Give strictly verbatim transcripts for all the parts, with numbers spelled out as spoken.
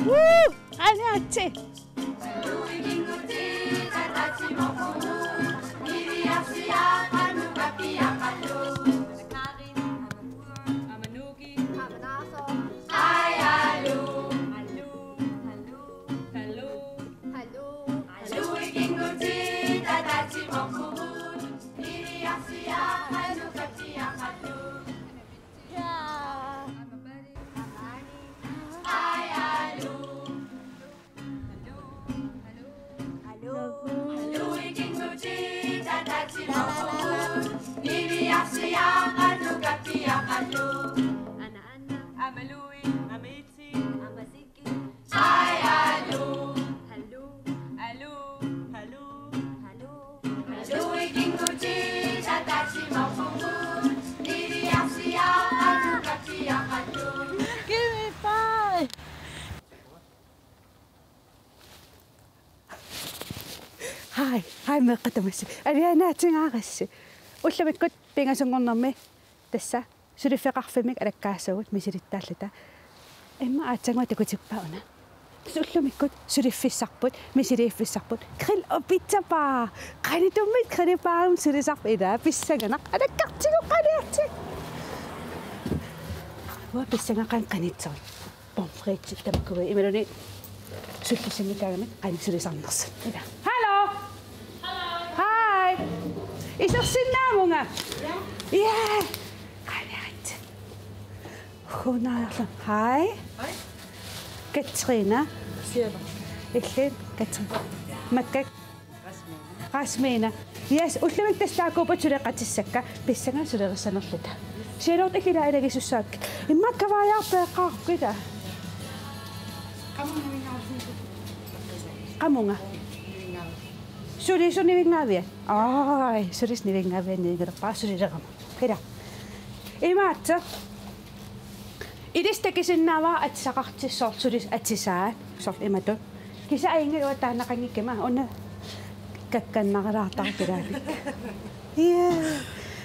Woo! Aniatsi! Give me five. Hi, hi, meeqqat tamassi. Alianaatingaarassi. Ullumikkut pingasunngornermi tassa suliffeqarfimmik alakkaassaagut misilittaalluta. Immaqa aatsaannguaq takutippaa una. Tassa ullumikkut suliffissarput, misiliiffissarput. Grill og pizza bar. Qanittummik grillbarimi sulisarput, ilaa pissanganaq. Alakkartigu qaniartik. Uanga pissanganaq qanitsoq. Pomfritsit tamakkuupput imaluunniit sullissinngikkaangamik qanoq sulisarnersut. Ila. Hallo! Hi! Isersinnaamunga? Ja. Qaniat. Hunaajarlu. Hi. Hi. Katrine. Siapa? Illit Katrine. Makkak. Rasmiina. Yes, ullumikkut tassa taakkuupput suleqatissakka, pissanganaq sulerissanerluta. Sialoortut ilaa ilagisussaakkit. Immaqa kavaajaarpeeqqaarpita. Qamunga. Sulisut nivinngaavia? Ai, sulisut nivinngaavia niingalerpaa sulilerama. Ila. Imaattoq. Ilissi takusinnaavara atisaqartut soorlu sulisut atisaat. Soorlu imatut. Kisianni ajunngilaq uanga taannaqanngikkuma una kakkannarilaartarakkit ilaavik. Ja.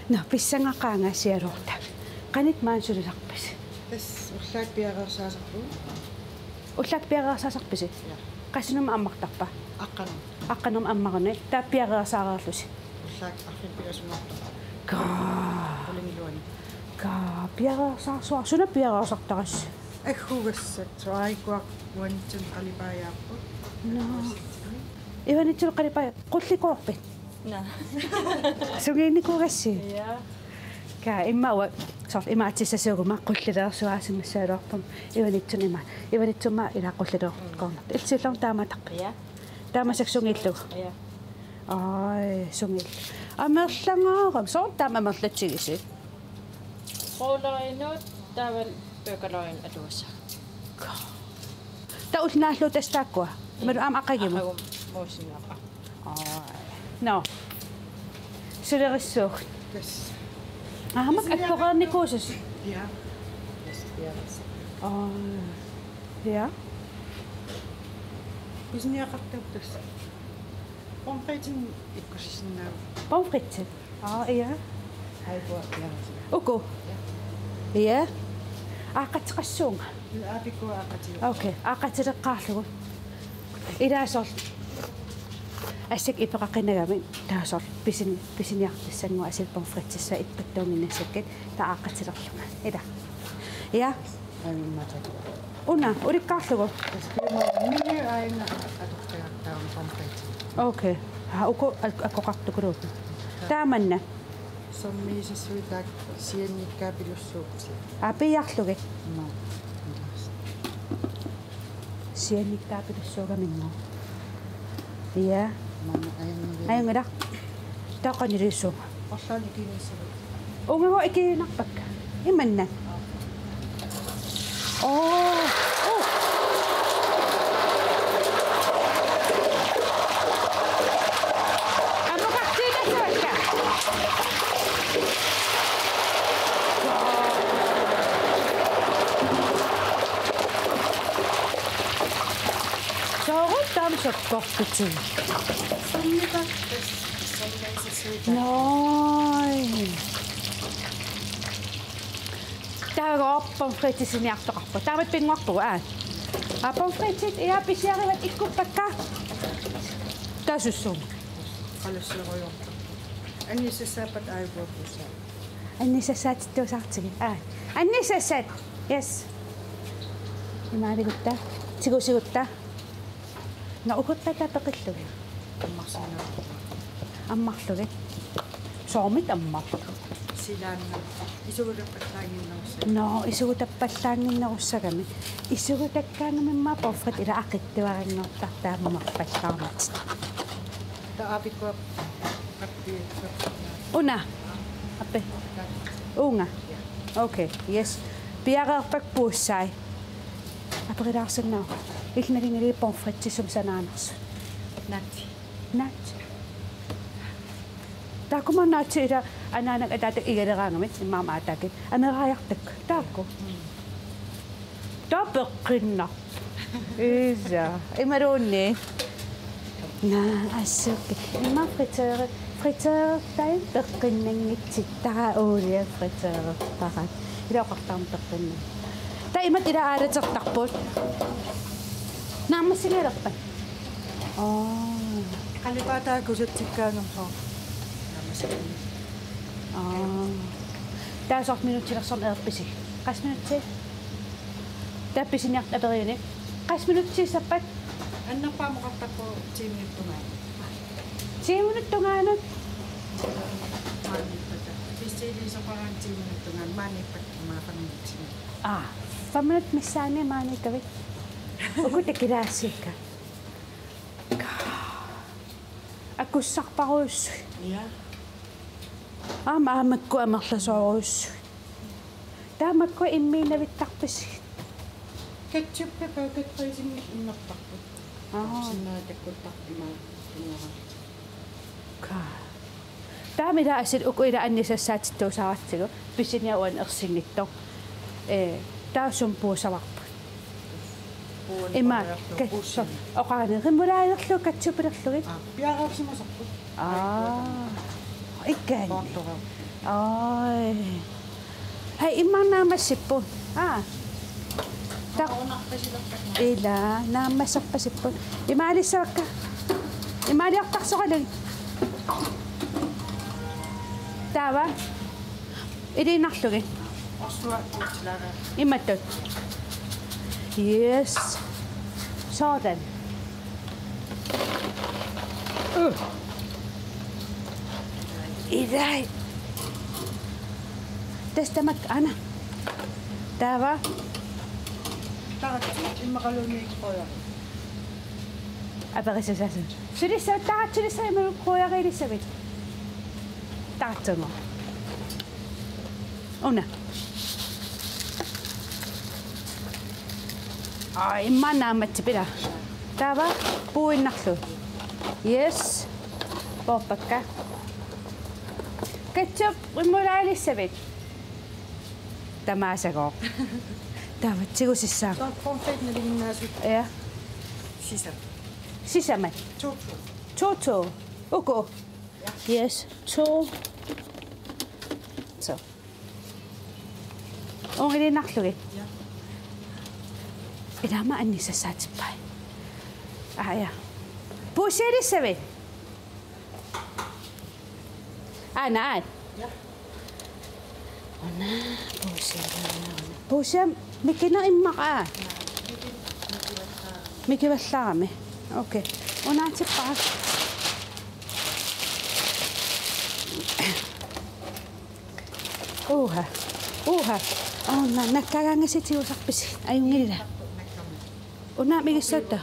Nå, pissangaqaanga sialoorta. Qanoq maani sulisarpisi? Tassa ullaakkut piareersaasarpugut. Ullaakkut piareersaasarpisi? Ja. Qassinnermi ammartarpa? Aqqanermi. Aqqanermi ammaruni. Taava piareersaareerlusi? Ullaakkut arfineq-pingasunngortoq. Kaa. Qulingiluanik. Kaa, piareersaarsuar-, suna piareersartarassi? Aggugassat, soorlu aajuku uanitsunik qalipaajaarput. Nå. Uanitsunik qalipaaja-, qullikoorpit? Nå. Sungiunnikuugassi? Ja. Kaa, immaqa uanga, soorlu ima atissasuuguma qullileersuaasimassaagaluarpunga, uanitsunik ima, uanitsumik ilaa qullileerkoornartoq. Illit siullermik taamaattarpit? Ja. Taamasakka sungiullugu? Ja. Ai, sungiullugu. Amerlangaarami, soorlu taama amerlatsigisi? Rødløgimut, taavalu pøkkeløgimut atugassaagut. Taava ulloq naallugu tassa taakkua? Imaluunniit aamma aqagumut? Aqagumut muusinnaapput. Ai. Nå. Sulerissuugut. Yes. Aamma akkoreernikuususi? Ja. Yes, ja. Ai. Ja. Pisiniaqartuupput tassa. Pomfritsinik ikkussisinnaavara. Pomfritsit? Aa, ja. Aajuku piareersaasarput. Uku? Ja. Ja. Aaqqatseqassuunga? Aappikku aaqqatigu. Okay, aaqqatileqqaarlugu. Ilaa soorlu. Asseq ipeqaqinagami taava soorlu pisini-, pisiniartassanngua asil pomfritsissaa ippattuunnginnassakka taava aaqqatilerlunga. Ila. Ja. Aamma taku. Una, ulikkaarlugu. Menu aajuna atortagartaarama pomfrit. Okay. Aa, uku ak-, akkoqartukuluupput. Taamanna. Sammisassuit taakku sianikkaapilluarsuupput. Aa, piiarlugit. Nå. Sianikkaapilluarsuugaminnga. Ja. Maanna ajunngilaq. Ajunngilaq. Taava qanoq iliussuunga? Orlaanni ikiinnassavat. Uunga ikiinnarpakka. Imannak. Oo. Oo. Ammukaqtiinnassavakka. Soorlu taama sakkortutigit. Sammisassuit. Nå. Taava pomfritsisiniartoqarpoq. Taamatut pinnguarpugut, aa. Aa, pomfritit, ja, pisiarivat ikkuppakka. Taava sussummi. Qalasserujoortarpoq. Annissassaapput aajukua puussaa. Annissassaatittuusaartigit. Aa. Annissassaat. Yes. Imaaligutta. Tigusigutta. Nå, uku taava peqillugit. Ammarsinnaapput. Ammarlugit. Soormita ammarlugit? Silaannaq. Isugutappallaannginnerussagami. Nå, isugutappallaannginnerussagami. Isugutakkaangami aamma pomfrit ila aqitsuaranngortartut aamma marpallaarnatik. Taava aapikkua appi. Una. Appi. Uunga. Okay, yes. Piareerpakka puussai. Aperilaarsinnaavoq. Illit nalinginnaasut pomfritsit sumut sanaanersut? Naatsit. Naatsit. Taakku aamma naatsit ila anaanakka ataatakka igaleraangamik immaqa aamma aataakit. Ameraajartakka. Taakku. Taava peqqinnarpoq. Isa. Imaluunniit. Naa, assut. Immaqa fritööri-, fritööritai peqqinnanngitsut taava uulia fritöörippara. Ila oqartarami peqqinnanngitsut. Taava imatut ila aalatertarput. Naammassigalerpat? Aa. Qalipaataa kusatsikkaangama soorlu. Naammassigalerpat. Aa. Taava soorlu minutsilersorneq ajorpisi? Qassit minutsit? Taava pisiniartut aperiunik. Qassit minutsissappata? Annerpaamik oqartarpugut ti minutsit tungaanut. Ti minutsit tungaanut? Maaniippata. Pissiliisoqaraanni ti minutsit tungaanut. Maaniippata aamma fem minutsit. Aa, fem minutsit missaanni maaniikkavit? Uku takulaassuakka. Akussarparujussuit. Ja. Aamma, aamma makku amerlasoorujussuit. Taava makku immiinnavittarpisigit? Ketchuppit paakatpaisinngit innertarput. Aa. Sinnaatakkuttarput imaattunnera. Ka. Taava ila asit uku ila annisassaatittuusaaratsigu pisiniaq uani ersinngitsoq. Ee, taava sumut puusavarput? Puuan ima oqariarlugu kassa puussini. Oqarani remouladerlugit ketchuppilerlugit. Aa, piareersimasarput. Aa. Ikkaanni. Poortoreerput. Ai. Hej, immaqa naammassipput. Aa. Ta-, ila, naammassarpasipput. Imaalissavakka. Imaaliortarsoqalugit. Taava. Iliinnarlugit. Imatut. Yes. Sådan. Øh. Ilai. Tassa tamakku, aana. Taava. Taratsi immaqaluunniit qujari. Aperissaasut. Sulissavat, taratsi sulissavat imaluunniit qujariilissavit? Taratsinngooq. Una. Aa, immaqa naammassippoq ila. Taava puuinnarlugu. Yes. Poorpakka. Ketchup remouladelissavit? Tamaasagooq. Taava tigusissaaq. Soorlu pomfrit nalinginnaasut. Ja. Sisamat. Sisamat. To, to. To, to. Uku. Ja. Yes. To. Så. Ungiliinnarlugit. Ja. Ila aamma annisassaatippai. Aa, ja. Puussialissavit? Aana, aana. Ja. Una, puussiaq, una. Puussiaq mikineq immaqa. Mikivallaarami. Okay. Unaatippara. Uha. Uha. Una, nakkaagaangassi tigusarpisi. Ajunngilaq. Una migissatta.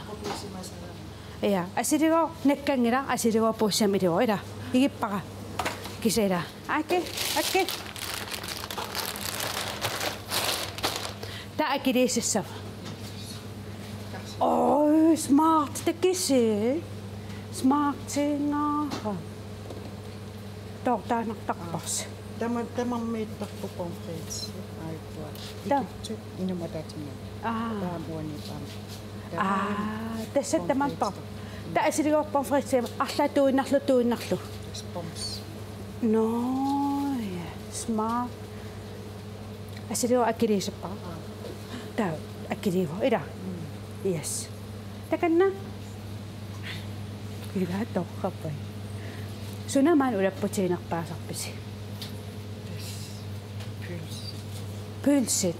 Ja, asiligooq nakkanngilaq, asiligooq puussiamik iligooq, ila. Igippara. Kisianni ila. Aki, aki. Taava akiliisissava. Oj, smart, takisi. Smartinngaara. Toortaanartarparsi. Tama-, tamarmiittarput pomfritsit. Aajuku. Ta- Ikitsut inummut ataatsiminnut. Aa. Taava uaniippaam. Aa, tassa tamarmik. Taava asiligooq pomfritsit arlaat tuinnarlugu, tuinnarlugu. Tassa poms. Nå, ja. Smart. Asiligooq akiliisappara. Aa. Taava akiliivoq. Ila. Mm. Yes. Takanna. Ila toqqapai. Suna maani ulapputiginerpaasarpisi? Pølsit. Pølsit.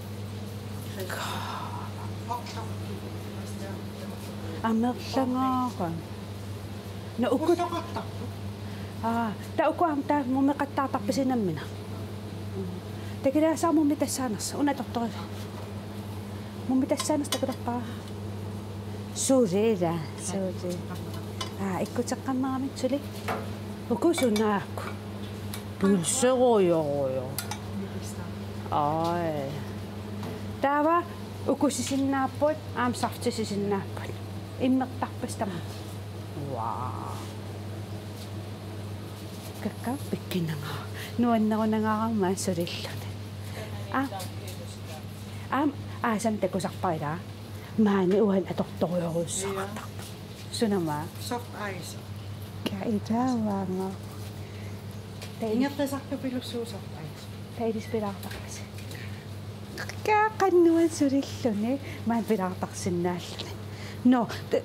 Amerlangaaqqat. No uku. Aa, taava uku aamma taava mummeqattaartarpisi nammineq? Takulaassavara mummi tassaanersoq, una atortorivit. Mummi tassaanersoq takulerpara. Suli ila, suli. Aa, ikkuteqqammerami suli. Uku sunaakku. Pølserujorujo. Ai. Taava uku sisinnaapput, aamma safti sisinnaapput. Immertarpassi tamaat. Wow. Kakkaak pikkunangaarami. Nuannerunangaarami sulilluni. Aa. Aamma aasami takusarpara ila. Maani uani atortorujussuaqartarpoq. Sunama. Soft ice. Ka itaavaanga. Taava ilissi. Ingerlasartupilussuusoq soft ice. Taava ilissi pilaartarpisi? Ka qannuan sulilluni. Maani pilaartarsinnaalluni. No. Te-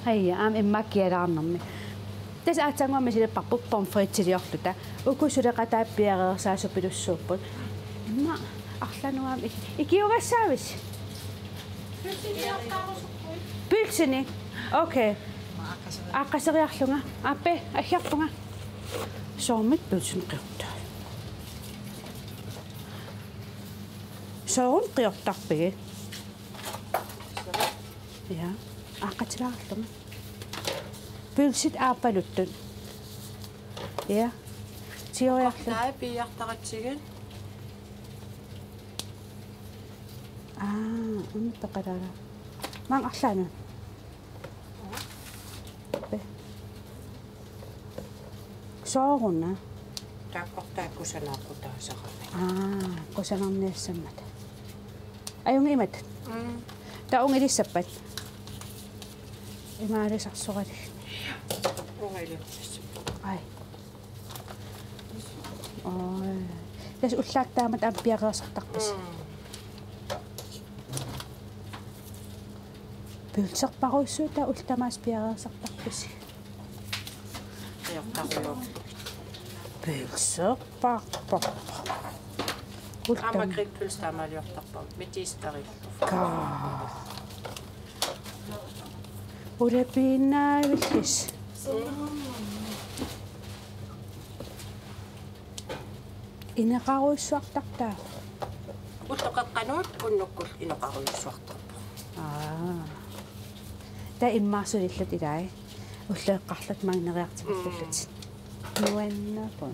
Aja, aamma immaqa kialaarnermi. Tassa aatsaannguaq misilipparput pomfritiliorluta. Uku suleqataat piareersaasupilussuupput. Immaqa arlaannuami ik-, ikiugassaavisi? Pølsini. Okay. Aaqqaseriarlunga. Aappi, aggerpunga. Soormita pølsini qiortaat? Sooruna qiortarpigit? Ja. Aaqqatilaarlunga. Pølsit aappaluttut. Ja. Tigoriarlunga. Kortai piiartaratsigit. Aa, una peqalaara. Maanga arlaanni. Pe. Sooruna. Taakkortaa kusanarput taasarami. Aa, kusanarniassammata. Ajunngilaq imatut. Mm. Taava unngilissappat. Imaalisarsoralugit. Unngilissappat. Ai. Oi. Tassa ullaaq taamatut aamma piareersartarpisi? Mm. Pølserparujussuit taava ullut tamaasa piareersartarpisi? Qiortarujoq. Pølserparpar. Ullut aamma tam- grillpølse taamaaliortarpara. Medisteril. Kaa. Ulapiinnaavillusi. Inoqarujussuartartaa? Ulloqeqqanut unnukkut inoqarujussuartarpoq. Aa. Taava immaqa sulillutit ilai. Ulloqeqqarlutit maani neriartorlullutit. Mm. Nuannerpoq.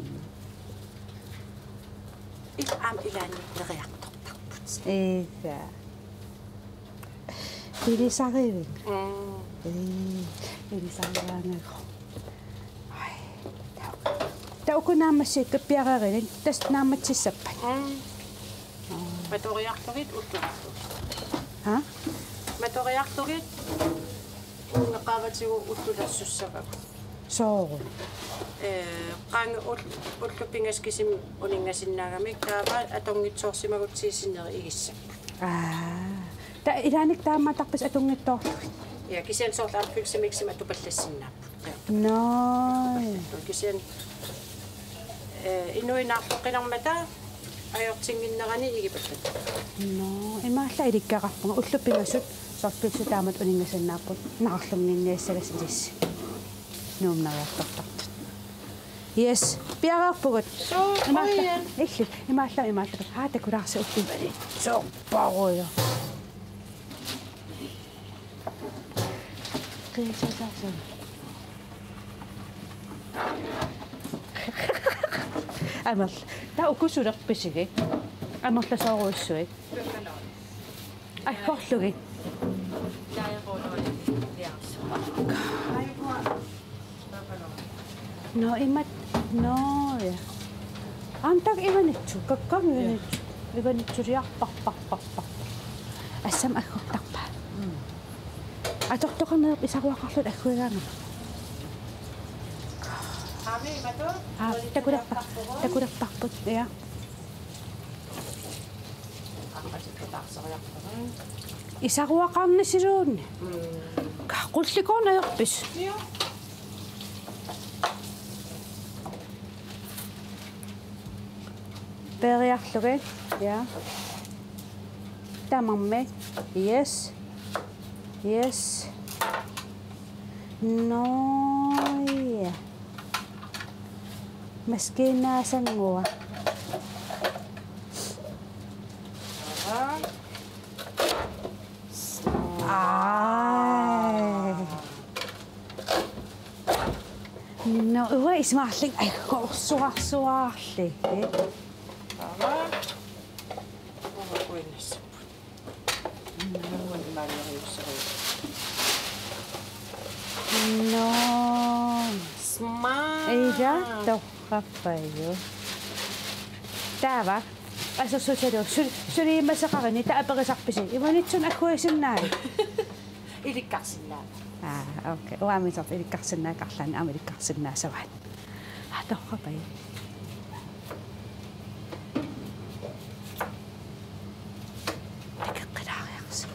Illit aamma ilaanni neriartortarput. Ija. Ilisarivik. Mm. Ee, ilisarivaanngilagut. Ai, taava. Taava uku naammassiuk piareerinik, tassa naammassissappat? Mm. Aa. Matoriarlugit ullulerlugit. Ha? Matoriarlugit uunga qaavatigut ullulersussavagut. Sooruna? Ee, qaanga ul-, ullut pingasut kisimik uninngasinnaagami taava atorngitsoorsimagutsigit sinneri igissapput. Aa. Taava ilaanni taamaattarpisi atorngitsoorlugit? Ja, kisianni soorlu aamma pølsemiximik atupallassinnaapput. Ja. Naa. Kisianni, ee, inuit naartoqqinnarmata ajortinnginnerani igipallat. Naa, imaallaat ilikkagaqarpunga ullut pingasut soorlu pølsut taamatut uninngasannaapput naarlunnginniassagassi ilissi. Nuummi neriartortartut. Yes, piareerpugut. Suu, imaallaat, illit, imaallaat, imaallaat. Haa, takulaarsi ulluimmi. Suu, paruja. Qiassasarsun. Amerl-, taava uku sulerpisigit? Amerlasoorujussuit. Aggorlugit. Nå, imat-, nå, ja. Aamma taakku ivanitsu, kakkaak ivanitsu. Ivanitsuliarparparparpar. Assami aggortarpaat. Mm. Atortoqarneq isaruaqarluta agguigaangama. Aami, imatut? Aa, takulerpa-, takulerparput, ja. Aqqasikka taarseriarpara. Isaruaqarnisiluunniit. Kaa, qullikoorneq ajorpisi. Peeriarlugit. Ja. Tamarmik. Yes. Yes. Nå, ja. Maskiinnaasannguaq. Ai. Nå, uanga isumaqarlunga agguarsuarsuarli. Nå. Smart. Ila torrappajuk. Taava. Asersuutigalugu sul-, suliimasaqarini taava aperisarpisi. Imanitsun agguisinnaavit? Ilikkarsinnaavara. Aa, okay. Uanga aamma ilisarpara ilikkarsinnaakka, arlaannik aamma ilikkarsinnaassavaat. Aa, torrappajuk. Takoqqilaariarsi.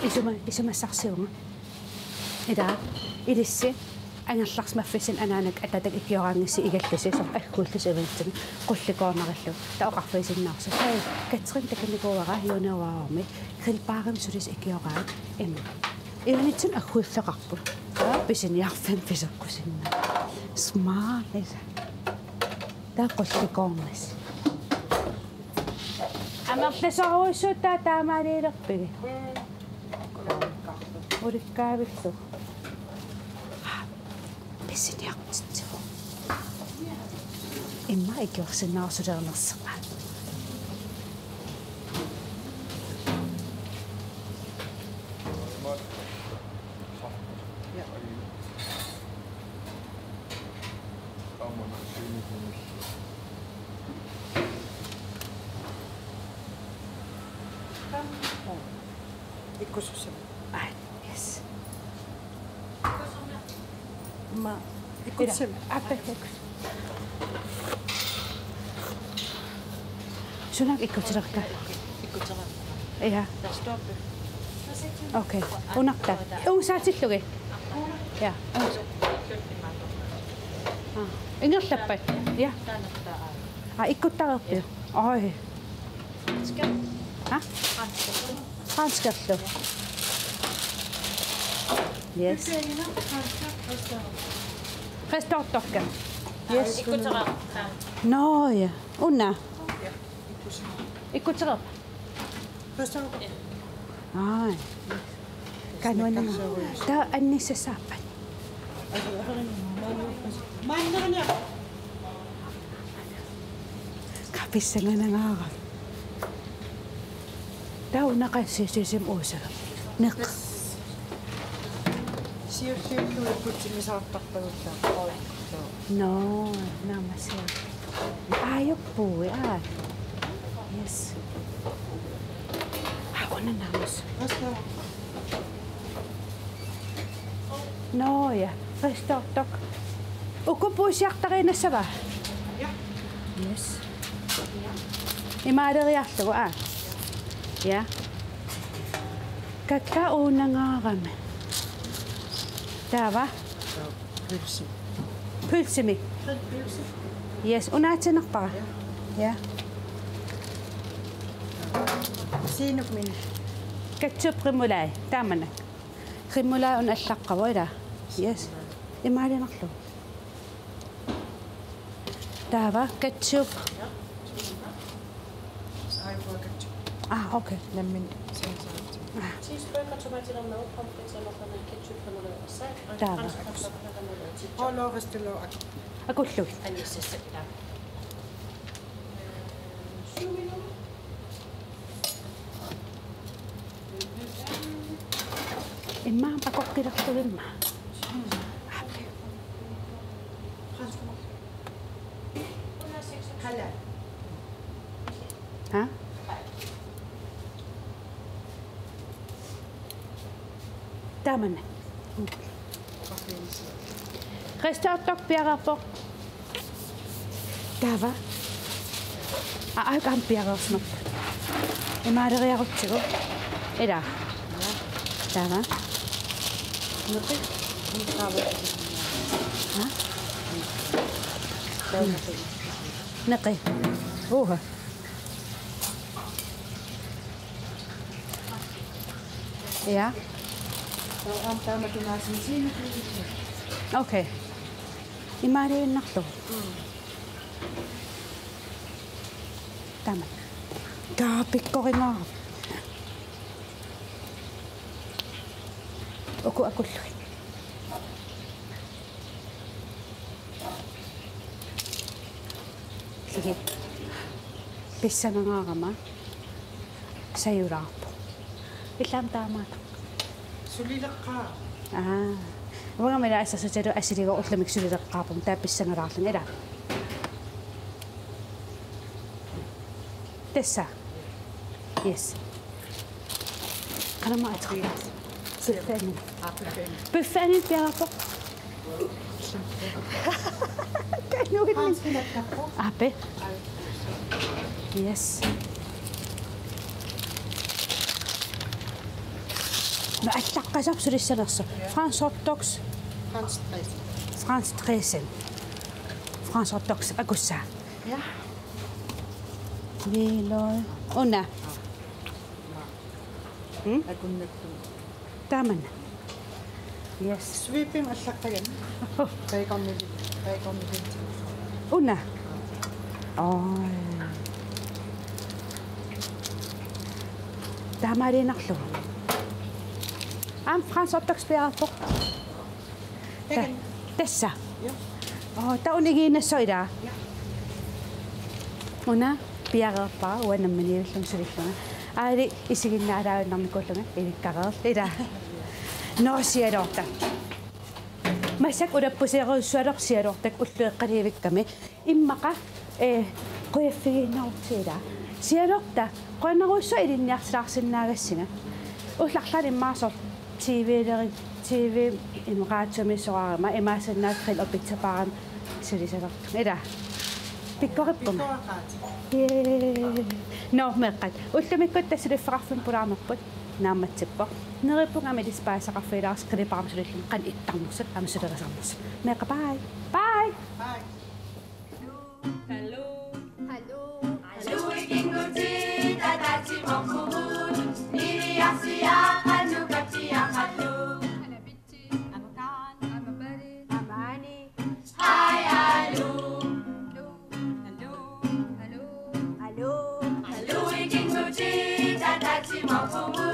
Isuma-, isumassarsiuvunga. Ila, ilissi angerlarsimaffissinni anaanakka atatakka ikioraangassi igallissi, soorlu agguillusi imanitsinni qullikoornarlugu. Taava oqarfigisinnaasarsi: Hej, Katrin takunikuuara Juniorimi, Grillbarimi sulisut ikioraat, immaqa. Imanitsinni agguiffeqarput. Pisiniarfimmi piseqqusinnaavat. Smart, ila. Taava qullikoornassi. Amerlasoorujussuaq taava taamaaliilerpigit? Ulikkaavillu. Pisiniartitsivoq. Immaqa ikiorsinnaasoq suliarinersoq. Ikkussussami. Ai, yes. Ma, ikkussussami. Aappi, ikkus-. Sunaaffa ikkutereerpa? Ikkutereerpa. Ja. Stop. Okay. Unarta. Usaatillugit. Ja. Aa. Ingerlappat. Ja. Aa, ikkuttareerpiuk? Oj. Ha? Franskillu. Yes. Restauranttorka. Yes. Nå ja. Una. Ikkutereerpa? Ai. Kanuananga. Taava annissassaapput. Kapissanganangaara. Taava una qassiussisim uusagami. Neq. Siulliullugu putsimisaartarpagullu. Nå, naammassiaq. Aajuppui, aa. Yes. Aa, una naammassiaq. Nå ja, restauranttorka. Uku puussiartariinnassava? Ja. Yes. Imaaleriarlugu, aa. Ja. Kakkaak uunangaarami. Taava? Pølse. Pølsemi. Yes, unaatiinnarpara. Ja. Sinummini. Ketchup, remoulade, taamani. Remoulade una allaqqavoq, ila. Yes. Imaaliinnarlugu. Taava ketchup. Aa, okay. Nammineq. Aa. Cheeseburger, tomatilernera, pomfritilernera, ketchup, remoulade, salt, og taava. Fransk pepper, pepper, remoulade, ketchup. Akullu. Immaqa akoqqilerlugu immaqa. Ha? Taamani. Restauranttorpiararpoq. Taava. Aa, aa, aamma piareersimapput. Imaaleriarutsigu. Ila. Taava. Neqi. Aa? Neqi. Uha. Ja. Okay. Imaaliinnarlugu. Taama. Kaa pikkoringaarami. Uku akullugit. Sige. Pissangangaarama. Sajulaarpoq. Illit aamma taamaattoq. Sulileqqaarama. Aa. Uanga mila assersuutigalugu assiliga ullumikkut sulileqqaarpunga, taava pissangalaarlunga, ila. Tassa. Yes. Qanamma ateqarpa? Piffissami. Aa, piffissami. Piffissami piareerpoq. Kanuunni. Ape. Yes. Nå, allaqqasarpoq sulissanersoq. Fransk hotdogs. Fransk dressing. Fransk dressing. Fransk hotdogs akussaa. Ja. Viiloi. Una. Hmm? Akunnakkut. Tamanna. Yes. Sweeping allaqqagami. Oh. Baconili, baconili. Una. Oj. Taamaaliinnarlugu. Aamma fransk hotdogs piareerpoq. Ta-, tassa. Ja. Oo, taava unigiinnassaaq, ila. Ja. Una piareerpara uanga namminiiliillunga sulillunga. Aali isiginnaalaavinnarnikuullunga ilikkareerlunga, ila. Nå, sialoorta. Massakkut ulapputeerujussualerpoq sialoortakka ullueqqaliivikkami. Immaqa, eh, qujaffigiinnarutsigit, ila. Sialoorta, qujanarujussuaq ilinniarsilaarsinnaagassinga. Ullut arlaanni immaqa soorlu T V-leri, T V immaqa radiomi soraarama, imaassinnaavoq grill og pizzabaarimi sulisalerlunga, ila. Pikkorippunga. Pikkoraqaat. Jee. Nå, meeqqat. Ullumikkut tassa suliffeqarfimmik pulaarnerput naammassippoq. Neriuppunga aamma ilissi paasisaqarfigilaarlusi grill og pizzabaarimi sulillunga qanoq ittarnersut, aamma sulerisarnersut. Meeqqat, bye. Bye. Bye. Hallo. Hallo. Hallo, ikinngutsit ataatsimorpugut. Niviarsiaq qanoq katsiaqarlu. Anapitsi. Amakaan. Amapali. Amaani. Hi, hallo. Hallo. Hallo. Hallo. Hallo, ikinngutsit ataatsimorpugut.